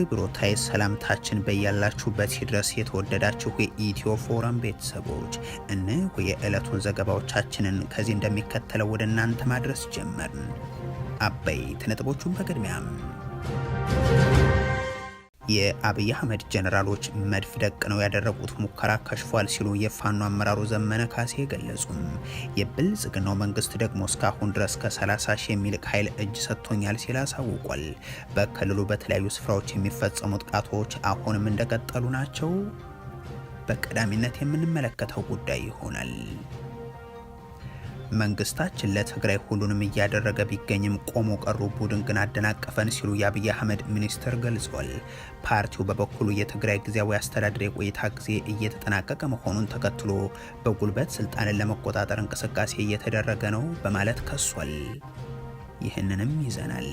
አክብሮታዊ ሰላምታችን በያላችሁበት ሲድረስ የተወደዳችሁ የኢትዮ ፎረም ቤተሰቦች፣ እነሆ የዕለቱን ዘገባዎቻችንን ከዚህ እንደሚከተለው ወደ እናንተ ማድረስ ጀመርን። አበይት ነጥቦቹን በቅድሚያም፣ የአብይ አህመድ ጀነራሎች መድፍ ደቅነው ያደረጉት ሙከራ ከሽፏል ሲሉ የፋኖ አመራሩ ዘመነ ካሴ ገለጹም። የብልጽግናው መንግስት ደግሞ እስካሁን ድረስ ከ30 ሺህ የሚልቅ ኃይል እጅ ሰጥቶኛል ሲል አሳውቋል። በክልሉ በተለያዩ ስፍራዎች የሚፈጸሙ ጥቃቶች አሁንም እንደቀጠሉ ናቸው። በቀዳሚነት የምንመለከተው ጉዳይ ይሆናል። መንግስታችን ለትግራይ ሁሉንም እያደረገ ቢገኝም ቆሞ ቀሩ ቡድን ግን አደናቀፈን ሲሉ የአብይ አህመድ ሚኒስትር ገልጿል። ፓርቲው በበኩሉ የትግራይ ጊዜያዊ አስተዳደር የቆይታ ጊዜ እየተጠናቀቀ መሆኑን ተከትሎ በጉልበት ስልጣንን ለመቆጣጠር እንቅስቃሴ እየተደረገ ነው በማለት ከሷል። ይህንንም ይዘናል።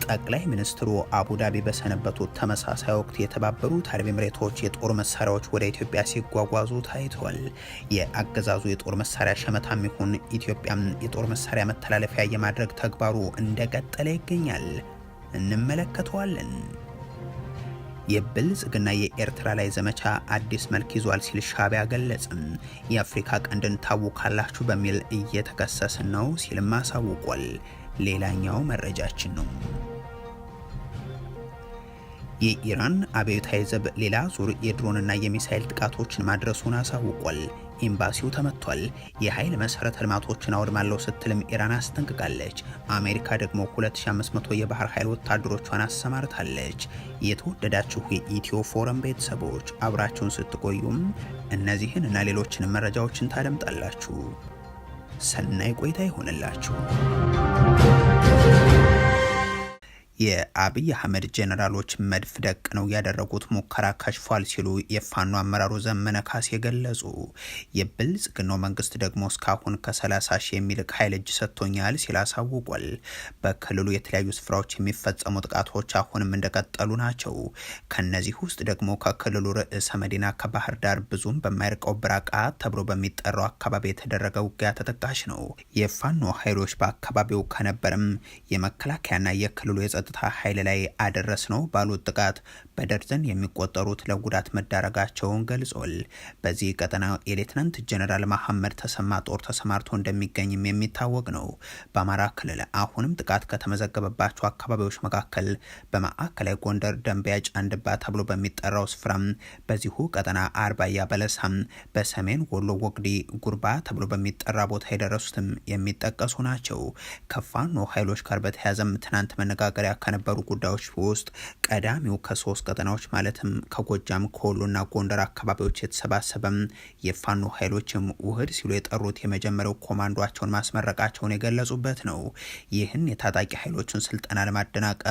ጠቅላይ ሚኒስትሩ አቡዳቢ በሰነበቱት ተመሳሳይ ወቅት የተባበሩት አረብ ኤምሬቶች የጦር መሳሪያዎች ወደ ኢትዮጵያ ሲጓጓዙ ታይተዋል። የአገዛዙ የጦር መሳሪያ ሸመታም ይሁን ኢትዮጵያም የጦር መሳሪያ መተላለፊያ የማድረግ ተግባሩ እንደቀጠለ ይገኛል። እንመለከተዋለን። የብልጽግና የኤርትራ ላይ ዘመቻ አዲስ መልክ ይዟል ሲል ሻዕቢያ ገለጽም። የአፍሪካ ቀንድን ታውካላችሁ በሚል እየተከሰስን ነው ሲልም አሳውቋል። ሌላኛው መረጃችን ነው። የኢራን አብዮታዊ ዘብ ሌላ ዙር የድሮንና የሚሳይል ጥቃቶችን ማድረሱን አሳውቋል። ኤምባሲው ተመቷል። የኃይል መሰረተ ልማቶችን አወድማለሁ ስትልም ኢራን አስጠንቅቃለች። አሜሪካ ደግሞ 2500 የባህር ኃይል ወታደሮቿን አሰማርታለች። የተወደዳችሁ የኢትዮ ፎረም ቤተሰቦች፣ አብራችሁን ስትቆዩም እነዚህን እና ሌሎችንም መረጃዎችን ታደምጣላችሁ። ሰናይ ቆይታ ይሆንላችሁ። የአብይ አህመድ ጄኔራሎች መድፍ ደቅነው ያደረጉት ሙከራ ከሽፏል ሲሉ የፋኖ አመራሩ ዘመነ ካሴ ገለጹ። የብልጽግናው መንግስት ደግሞ እስካሁን ከ30 ሺህ የሚልቅ ኃይል እጅ ሰጥቶኛል ሲል አሳውቋል። በክልሉ የተለያዩ ስፍራዎች የሚፈጸሙ ጥቃቶች አሁንም እንደቀጠሉ ናቸው። ከነዚህ ውስጥ ደግሞ ከክልሉ ርዕሰ መዲና ከባህር ዳር ብዙም በማይርቀው ብራቃ ተብሎ በሚጠራው አካባቢ የተደረገ ውጊያ ተጠቃሽ ነው። የፋኖ ኃይሎች በአካባቢው ከነበርም የመከላከያና የክልሉ የጸጥታ ኃይል ላይ አደረስ ነው ባሉት ጥቃት በደርዘን የሚቆጠሩት ለጉዳት መዳረጋቸውን ገልጿል። በዚህ ቀጠና የሌትናንት ጀነራል መሐመድ ተሰማ ጦር ተሰማርቶ እንደሚገኝም የሚታወቅ ነው። በአማራ ክልል አሁንም ጥቃት ከተመዘገበባቸው አካባቢዎች መካከል በማዕከላዊ ጎንደር ደንቢያ ጫንድባ ተብሎ በሚጠራው ስፍራም፣ በዚሁ ቀጠና አርባያ በለሳም፣ በሰሜን ወሎ ወግዲ ጉርባ ተብሎ በሚጠራ ቦታ የደረሱትም የሚጠቀሱ ናቸው። ከፋኖ ኃይሎች ጋር በተያያዘም ትናንት መነጋገሪያ ከነበሩ ጉዳዮች ውስጥ ቀዳሚው ከሶስት ቀጠናዎች ማለትም ከጎጃም፣ ከወሎና ጎንደር አካባቢዎች የተሰባሰበም የፋኖ ኃይሎችም ውህድ ሲሉ የጠሩት የመጀመሪያው ኮማንዷቸውን ማስመረቃቸውን የገለጹበት ነው። ይህን የታጣቂ ኃይሎችን ስልጠና ለማደናቀፍ